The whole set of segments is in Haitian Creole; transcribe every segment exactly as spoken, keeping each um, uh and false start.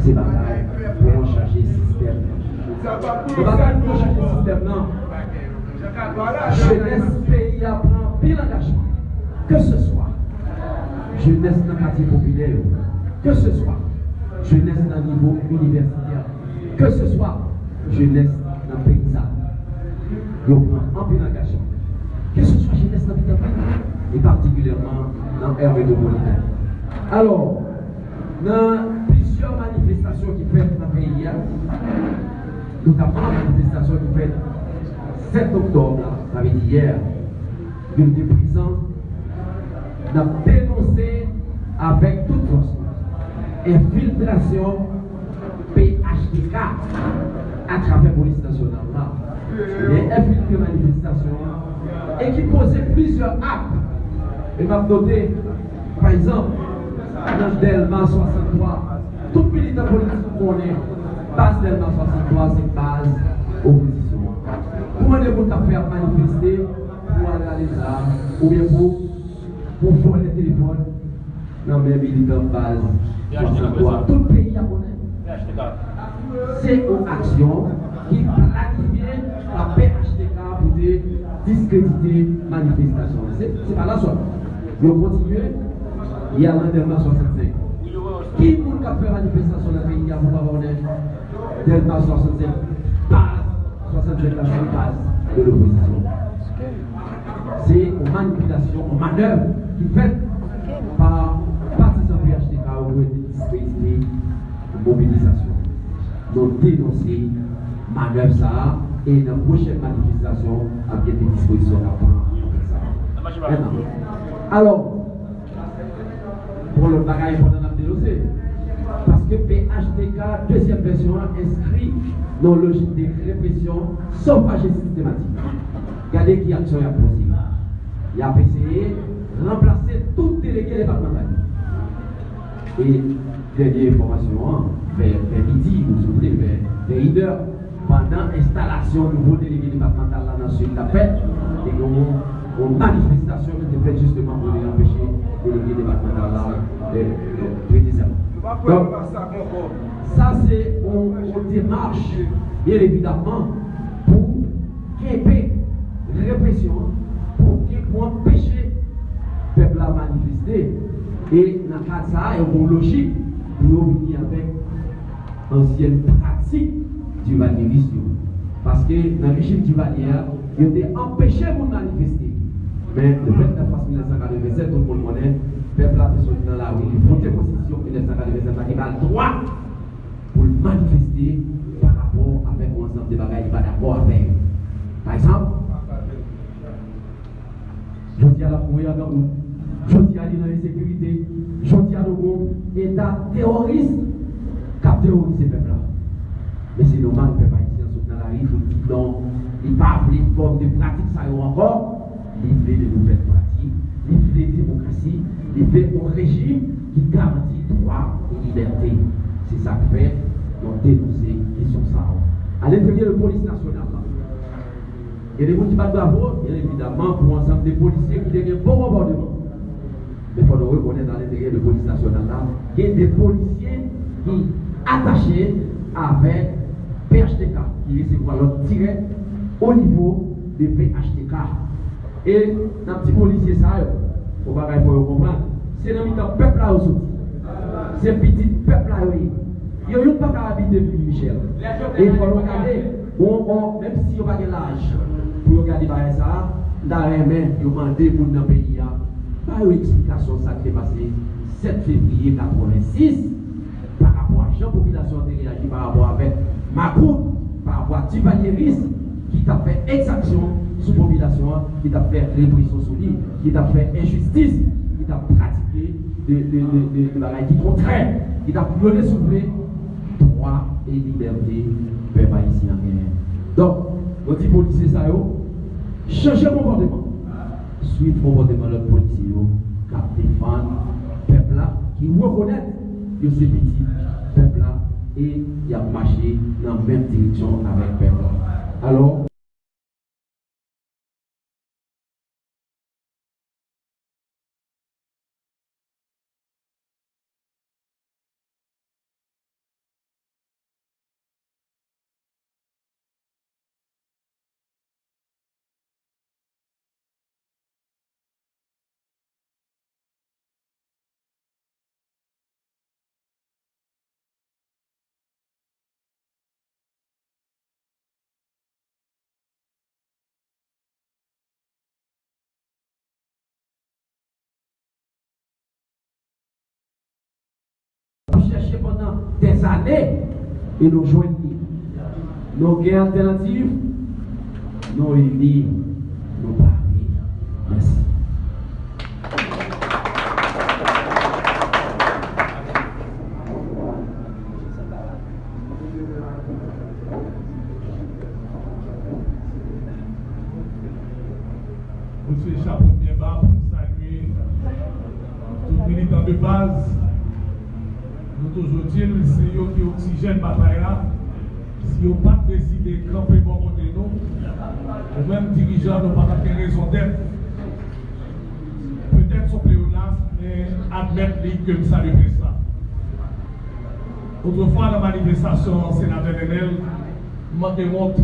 Se batay pou nou chanje sistèm nan. Nan batay pou nou chanje sistèm nan, jenès peyi a pran anpil angajman. Ke se swa jenès nan katye popilè yo, ke se swa jenès nan nivo inivèsitè, ke se swa jenès nan peyi sa yo, yo pran anpil angajman. Ke se swa jenès nan Pòtoprens, e patikilyèman nan ère métropolitaine. Alò, nan plizyè manifestasyon ki fèt nan peyi a, notamman manifestasyon ki fèt sèt oktòb la, sa vle di yè, yo te prezan, n ap denonse avèk tout fòs nou enfiltrasyon P H T K atravè Polis Nasyonal la. Yo enfiltre manifestasyon an e ki poze plizyè ak. E m ap note, pa egzanp, nan Dèlma swasanntwa, tout militan politik konnen baz Dèlma swasanntwa se baz opozisyon an. Pou mande moun k ap fè ap manifeste pou al rale zam oubyen pou, pou vòlè telefòn nan men militan baz swasanntwa. Tout peyi a konnen. Se yon aksyon ki planifye pa P H T K pou te diskredite manifestasyon an. Se, se pa la sòl. Yo kontinye, y al nan Dèlma swasannsenk. Ki moun k ap fè manifestasyon nan peyi a pou pa konnen? Dèlma swasannsenk, baz swasannsenk la se baz de lopozisyon. Se yon manipilasyon, yon manèv ki fèt pa patizan P H T K yo pou diskredite mobilizasyon. Nou denonse manèv sa a e nan pwochèn manifestasyon ap gen de dispozisyon k ap pran anvè sa a. Mentnan, alò, bon, lòt bagay enpòtan n ap denonse. Paske P H T K, dezyèm vèsyon an, enskri nan yon lojik de represyon sovaj e sistematik. Gade ki aksyon y ap poze. Y ap eseye ranplase tout delege depatmantal yo. E dènye enfòmasyon an, vè, vè midi, ou si w vle, vè, vè inè, pandan enstalasyon nouvo delege depatmantal la nan Sid t ap fèt, te gen yon, yon manifestasyon ki te fèt jisteman pou te anpeche delege depatmantal la, e, e, prete sèman. Donk, sa se yon, yon demach, byen evidaman, pou kenbe represyon an, pou, pou anpeche pèp la manifeste. E nan kad sa a, yo gen yon lojik pou yo vini avèk ansyen pratik divalyeris yo. Paske nan rejim divalye a, yo te anpeche moun manifeste. Men, le vennèf mas mil nèf san katrevennsèt, tout moun konnen, pèp la te sot nan lari, li vote konstitisyon mil nèf san katrevennsèt la ki ba l dwa pou l manifeste pa rapò avèk yon ansanm de bagay li pa dakò avè yo. Pa egzanp, jodi a l ap mouri an grangou. Jodi a li nan ensekirite. Jodi a nou gon eta teworis k ap teworize pèp la. Men se nòmal pèp ayisyen an sot nan lari pou l di non, li pa vle fòm de pratik sa yo ankò. Li vle de nouvèl pratik, li vle demokrasi, li vle yon rejim ki garanti dwa e libète. Se sa k fè nou denonse kesyon sa yo. Alenteryè de polis nasyonal la, gen de moun ki bat bravo, byen evidaman, pou ansanm de polisye ki te gen bon konpòteman. Men fò nou rekonèt, alenteryè de polis nasyonal la, gen de polisye ki atache avèk P H T K, ki resevwa lòd dirèk o nivo de P H T K. E n ap di polisye sa yo, yon bagay fò yo konprann, se nan mitan pèp la yo soti. Se pitit pèp la yo ye. Yo youn pa ka abite Philippe Michel. E fò yo gade, bon, bon, menm si yo pa gen laj pou yo gade bagay sa a, m ta renmen yo mande moun nan peyi a, ba yo eksplikasyon sa k te pase sèt fevriye katrevensis, pa rapò a jan popilasyon an te reyaji pa rapò avèk makout, pa rapò a divalyeris ki t ap fè egzaksyon sou popilasyon an, ki t ap fè represyon sou li, ki t ap fè enjistis, ki t ap pratike de, de, de, de, de bagay ki kontrè, ki t ap vyole, si w vle, dwa e libète pèp ayisyen an genyen. Donk, nou di polisye sa yo, chanje konpòteman. Swiv konpòteman lòt polisye yo k ap defann pèp la, ki rekonèt yo se pitit pèp la e y ap mache nan menm direksyon avèk pèp la. Alò, Ap chèche pandan dèzane e nou jwenn li. Nou gen altènativ, nou ini, nou pare. Mèsi. Mwen tire chapo byen ba pou m salye tout militan de baz. Nou toujou di l, se yo ki oksijèn batay la. Si yo pa t deside kanpe bò kote nou, nou menm dirijan, nou pa t ap gen rezon dèt. Petèt se yon pleonas, men admèt li ke m salye près la. Otrefwa, nan manifestasyon Senatè Nènèl, m manke wont.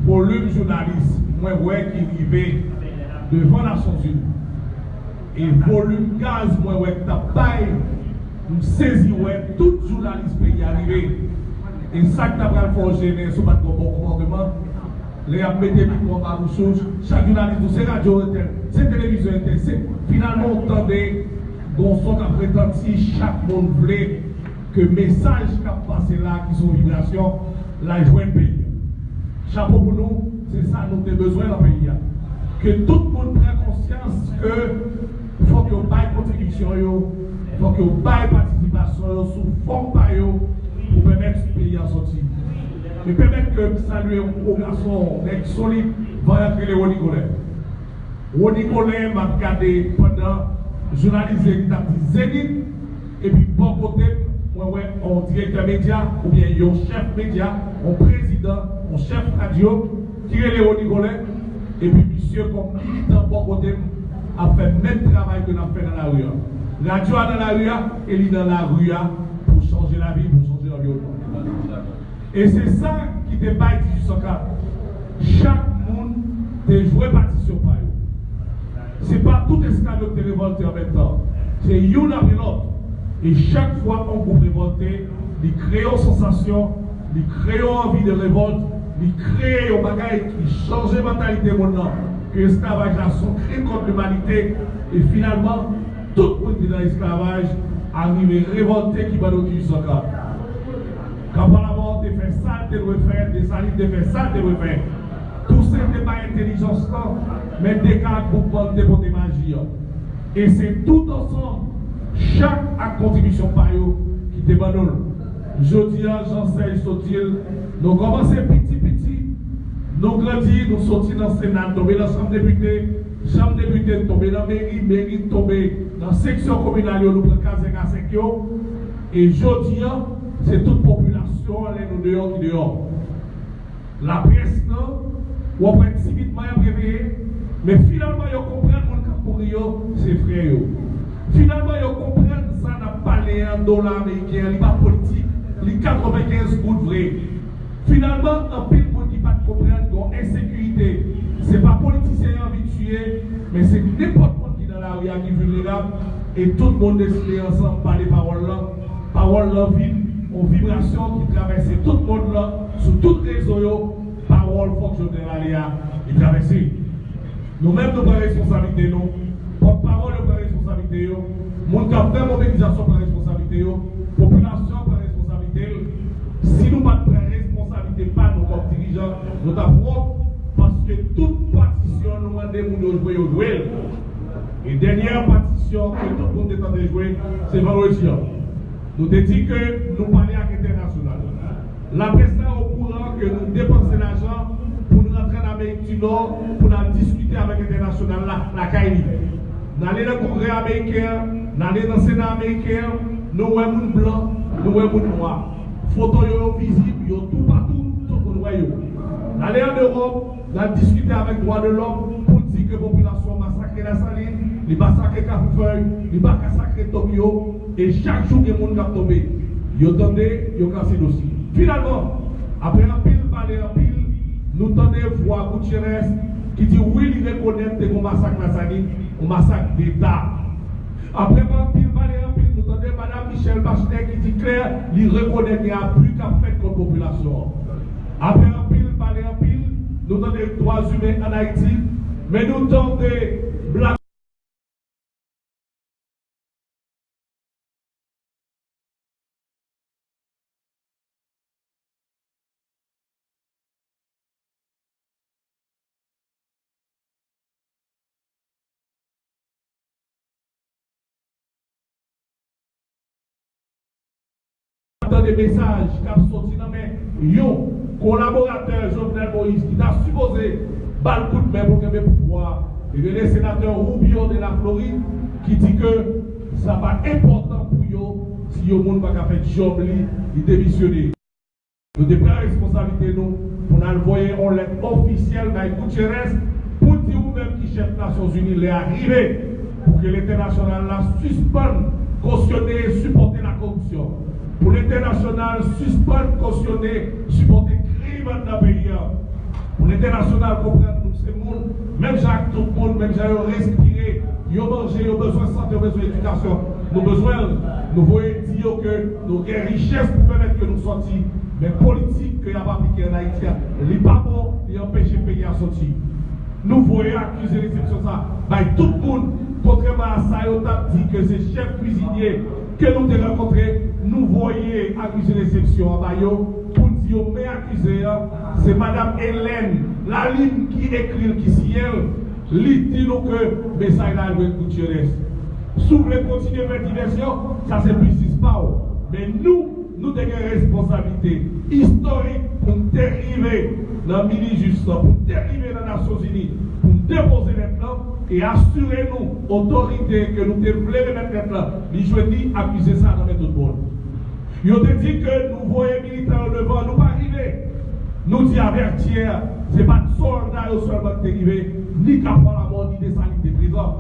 Volim jounalis mwen wè ki rive devan Nasyonzini, e volim gaz mwen wè ki t ap bay, m sezi wè tout jounalis peyi a rive. E sa k ta pral fè w jennen si w pa t gen yon bon konpòteman, lè y ap mete mikwo anba bouch ou, chak jounalis di w se radyo entèl, se televizyon entèl, se, finalman, w tande gon son k ap retanti, chak moun vle ke mesaj k ap pase la, ki se yon vibrasyon, l al jwenn peyi a. Chapo pou nou, se sa nou te bezwen nan peyi a. Ke tout moun pran konsyans ke fòk yo bay kontribisyon yo, fòk yo bay patisipasyon yo sou fòm pa yo pou pèmèt peyi a sòti. E pèmèt ke m salye yon gwo gason, nèg solid, vanyan ki rele Rony Colin. Rony Colin, m ap gade pandan jounalis Zenith ap di Zenith, epi bò kote m, mwen wè yon direktè medya, oubyen yon chèf medya, yon prezidan, yon chèf radyo, ki rele Rony Colin, epi misye kòm militan bò kote m ap fè menm travay ke n ap fè nan lari a. Radyo a nan lari a, e li nan lari a pou chanje lavi, pou chanje lanviwònman. E se sa ki te bay dizuit san kat. Chak moun te jwe patisyon pa yo. Se pa tout esklav yo ki te revòlte an menm tan. Se youn apre lòt. E chak fwa yon gwoup revòlte, li kreye yon sansasyon, li kreye yon anvi de revòlt, li kreye yon bagay ki chanje mantalite moun nan, ke esklavaj la se yon krim kont limanite, e finalman, tout moun ki te nan esklavaj a rive revòlte ki ban nou dizuit san kat. Kanpalamò te fè sa l te dwe fè, Desalin te fè sa l te dwe fè. Tousen te bay entèlijans lan, men Deka ak Boukman te pote maji an. E se tout ansanm, chak ak kontribisyon pa yo, ki te ban nou l. Jodi a, jan Serge sot di l, nou kòmanse piti piti, nou grandi, nou soti nan Sena, n tonbe nan Chanm Depite, Chanm Depite, n tonbe nan meri, meri, n tonbe nan seksyon kominal yo, nou pran kazèk a senk yo. E jodi a, se tout popilasyon an, lè nou deyò, ki deyò. Laprès lan, w ap wè timidman y ap reveye, men finalman yo konprann moun k ap mouri yo, se frè yo. Finalman yo konprann sa n ap pale an, dola ameriken an, li pa politik, li katrevenkenz goud vre. Finalman, anpil moun ki pa t konprann gon ensekirite, se pa politisyen yo anvi tiye, men se nenpòt moun ki nan lari a ki vilnerab, e tout moun deside ansanm pale pawòl lan. Pawòl lan vin yon vibrasyon ki travèse tout mond lan, sou tout rezo yo, pawòl Fòk Jovenel Ale a, li travèse. Nou menm, nou pran responsablite nou, pòtpawòl yo pran responsablite yo, moun k ap fè mobilizasyon pran responsablite yo, popilasyon an pran responsablite l. Si nou pa t pran responsablite pa nou kòm dirijan, nou t ap wont, paske tout patisyon nou mande moun yo jwe, yo jwe l. E dènyè patisyon ke tout moun te tande jwe, se vandredi an. Nou te di ke nou pale ak entènasyonal. Laprès la okouran ke nou depanse lajan pou n rantre an Amerik di Nò pou n al diskite avèk entènasyonal la lakay li. N ale nan Kongrè ameriken an, n ale nan Sena ameriken an, nou wè moun blan, nou wè moun nwa. Foto yo, yo vizib, yo toupatou, tout moun wè yo. N ale ann Ewòp, n al diskite avèk dwa de lòm pou di ke popilasyon an masakre Lasalin, li masakre Kafou Fèy, li masakre Tokyo, e chak jou gen moun k ap tonbe. Yo tande, yo klase dosye. Finalman, apre anpil pale anpil, nou tande vwa Gutierrez ki di wi, li rekonèt te gon masak Lasalin, yon masak deta. Apre anpil pale anpil, nou tande Madam Michelle Bachelet ki di klè, li rekonèt gen abi k ap fèt kont popilasyon an. Apre anpil pale anpil, nou tande dwa imen ann Ayiti, men nou tande Black de mesaj k ap soti nan men yon kolaboratè Jovenel Moïse ki ta sipoze ba l kout men pou l kenbe pouvwa a, e rele senatè Rubio de la Floride, ki di ke sa pa enpòtan pou yo si yon moun pa ka fè djòb li, li demisyone. Nou te pran responsablite nou pou n al voye yon lèt ofisyèl bay Gutierrez pou di ou menm ki chèf Nasyonzini, lè a rive pou ke lentènasyonal la sispann kosyone e sipòte lakoripsyon, pou lentènasyonal sispann kosyone, sipòte krim anndan peyi a, pou lentènasyonal konprann nou se moun, menm jan ak tout moun, menm jan yo respire, yo manje, yo bezwen sante, yo bezwen edikasyon. Nou bezwen l. Nou voye di yo ke nou gen richès pou pèmèt ke nou sòti. Men politik ke y ap aplike ann Ayiti a, li pa bon, li anpeche peyi a sòti. Nou voye akize resepsyon sa bay tout moun, kontrèman a sa yo t ap di ke se chèf kwizinye ke nou te rankontre, nou voye akize resepsyon an ba yo pou n di yo men akize a, se madanm Hélène Lalime ki ekri l, ki siyen l, li di nou ke mesaj la jwenn Gutierrez. Si w vle kontinye fè divèsyon, sa se biznis pa w. Men nou, nou te gen responsablite istorik pou n te rive nan Minijis lan, pou n te rive nan Nasyonzini, pou n depoze lèt lan e asire nou otorite ke nou te vle remèt lèt lan, li jwenn li, akize sa nan men tout moun. Yo te di ke nou voye militan yo devan, nou pa rive. Nou di Avètyè, se pa t sòlda yo sèlman ki te rive, ni Kapwa Lamò, ni Desalin te prezan.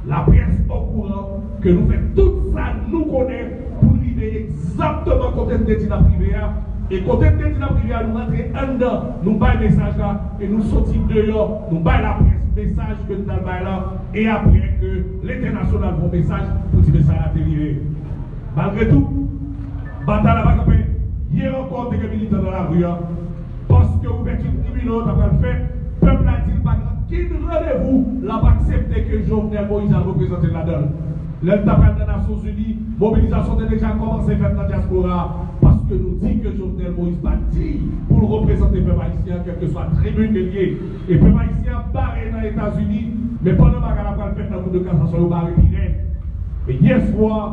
Laprès okouran ke nou fè tout sa nou konnen pou n rive egzakteman kote n te di n ap rive a. E kote n te di n ap rive a, nou rantre anndan, nou bay mesaj la, e nou soti deyò, nou bay laprès mesaj ke n t al bay la, e apre ke lentènasyonal voye mesaj pou di mesaj la te rive. Malgre tou, batay la pa kanpe. Yè ankò, te gen militan nan lari a. Paske ouvèti tribinal yo ta pral fèt, pèp la di l pa gen okenn randevou l ap aksepte ke Jovenel Moïse al reprezante l ladan l. Lè l ta pral nan Nasyonzini, mobilizasyon te deja kòmanse fèt nan dyaspora a, paske nou di ke Jovenel Moïse pa diy pou l reprezante pèp ayisyen an, kèlkeswa tribin ke l ye. E pèp ayisyen an bare nan Etazini, men pandan bagay la pral fèt nan Kou de Kasasyon, yo bare pi rèd. E yè swa,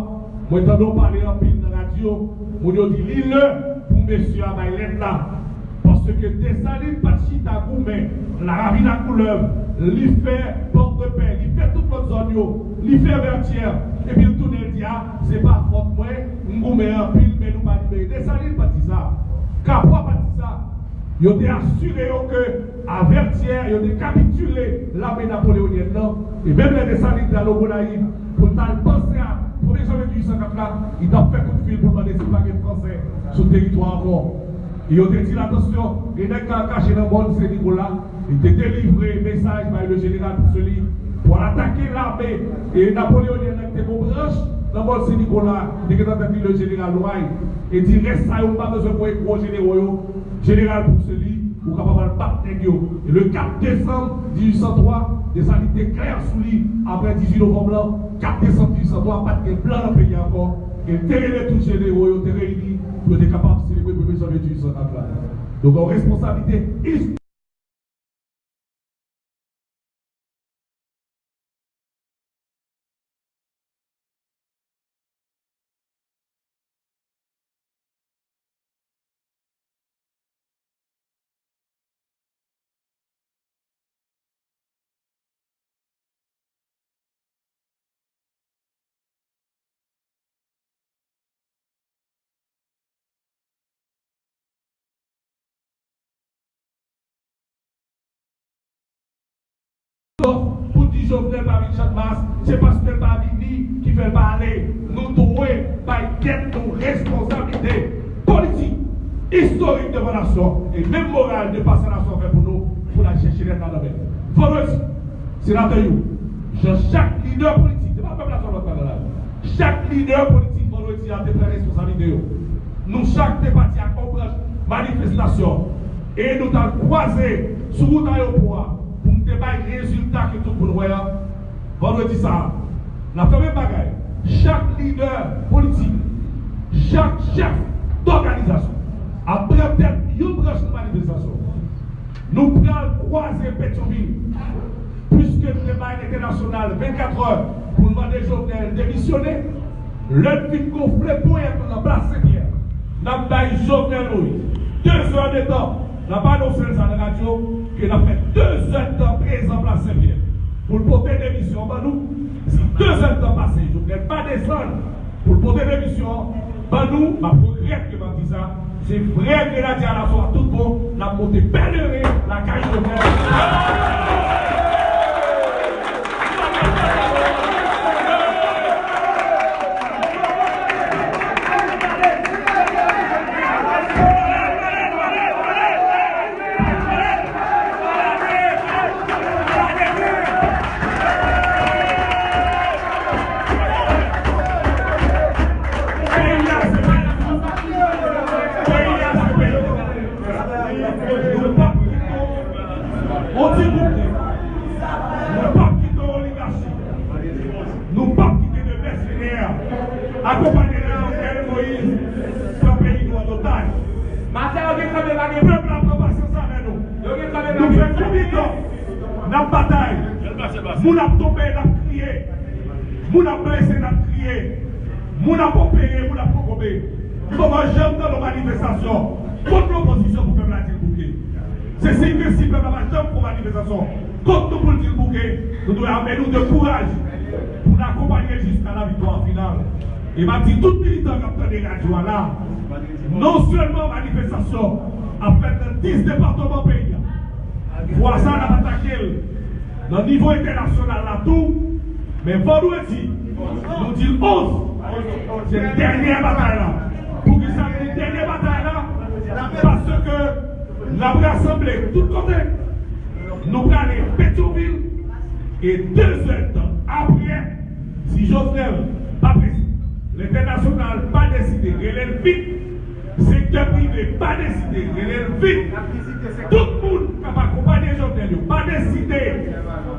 mwen tande w pale anpil nan radyo, moun yo di li lè pou mesye a bay lèt la. Paske Desalin pa t chita goumen Laravin ak Koulèv, li fè Pòdpè, li fè tout lòt zòn yo, li fè Vètyè, epi l tounen l di, a, se pa fòt mwen, m goumen anpil, men nou pa libere. Desalin pa t di sa. Kapwa pa t di sa. Yo te asire yo ke Avètyè, yo te kapitile lame napoleonyèn nan, e menm lè Desalin t al Gonayiv pou l t al panse a premye janvye dizuit san kat la, li t ap fè kout fil pou l mande si pa gen Fransè sou teritwa ankò. E yo te di l, atansyon, gen nèg k al kache nan mòn Sen Nikola, li te delivre mesaj bay le jeneral Poussely pou al atake lame e napoleonyèn nan ki te gon branch nan mòn Sen Nikola, ki te gen nan tèt li le jeneral Noailles, e di rès sa yo, m pa bezwen voye gwo jenero yo, jeneral Poussely, ou kapab al bat nèg yo. E le kat desanm dizuit san twa, Desalin te klè sou li, apre dizuit novanm lan, kat desanm dizuit san twa, pa t gen blan nan peyi a ankò. E l te rele tout jenero yo, te reyini pou yo te kapab selebre premye janvye dizuit san kat la. Donk, yon responsablite istorik. Pou di Jovenel pa vin Channmas, se paske l pa vini ki fè l pa ale. Nou dwe bay tèt nou responsablite politik, istorik devan nasyon, e menm moral de pase nasyon fè pou nou, pou n al chèche lèt la nan men. Vandredi, senatè yo, jan chak lidè politik, se pa pèp la sèlman k pa nan lari. Chak lidè politik vandredi a te pran responsablite yo. Nou chak te pati ak yon branch manifestasyon e nou t al kwaze sou wout ayewopò a pou n te bay rezilta ke tout moun wè a vandredi sa a. N ap fè menm bagay. Chak lidè politik, chak chèf dòganizasyon ap pran tèt yon branch nan manifestasyon. Nou pral kwaze Petyonvil. Piske nou te bay lentènasyonal vennkat è pou n mande Jovenel demisyone, lè n fin gonfle ponyèt nou nan plas Senpyè, N ap bay Jovenel Moïse de zè de tan. N ap anonse l sa nan radyo, ke n ap fè de zè de tan prezan plas Senpyè pou l pote demisyon ban nou. Si de zè de tan pase, Jovenel pa desann pou l pote demisyon ban nou, m ap regrèt ke m ap di sa. Se vrè Grenadye Alaso a tout bon, n ap monte pèleren lakay Jovenel. Nou p ap kite yon ti gwoup nèg. Nou p ap kite yon oligachi. Nou p ap kite de mèsenè akonpanye de Jovenel Moïse pran peyi nou an otaj. Pèp la pran pasyans avè nou. Nou fè konbyen tan n ap batay? Moun ap tonbe, n ap kriye. Moun ap blese, n ap kriye. Moun ap opere, moun ap kokobe. Nou pa janm tande yon manifestasyon kont lopozisyon pou pèp la di l bouke. Se siy ke si pèp la pa janm fè yon manifestasyon kont nou pou l di l bouke, nou dwe ame nou de kouraj pou n akonpanye l jiska laviktwa final. E m ap di tout militan k ap tande radyo a la, non sèlman manifestasyon ap fèt nan dis depatman peyi a, fwa sa a n ap atake l nan nivo entènasyonal la tou, men vandredi, nou di l onz, se dènye batay la. Poukisa nou di dènye batay la? Paske n ap rasanble tout kote. Nou prale Petyonvil e de zè tan apre, si Jovenel pa prese, lentènasyonal pa deside rele l vit, sektè prive pa deside rele l vit, tout moun k ap akonpanye Jovenel yo pa deside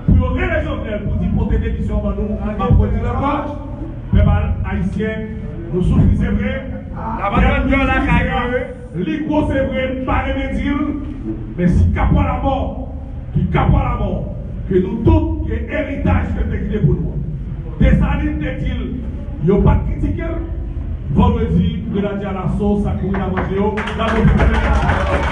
pou yo rele Jovenel pou di pote demisyon ban nou, m ap redi l ankò, pèp ayisyen, nou soufri se vre, kè nou soufri se vre. Li gwo se vre, m pa renmen di l, men si kapwa lamò, ki kapwa lamò, ke nou tout, ke eritaj ke l te kite pou nou an. Desalin te di l, yo pa t kritike l. Vandredi, Grenadye Alaso, sa kouri nan manje yo, nan manje yo.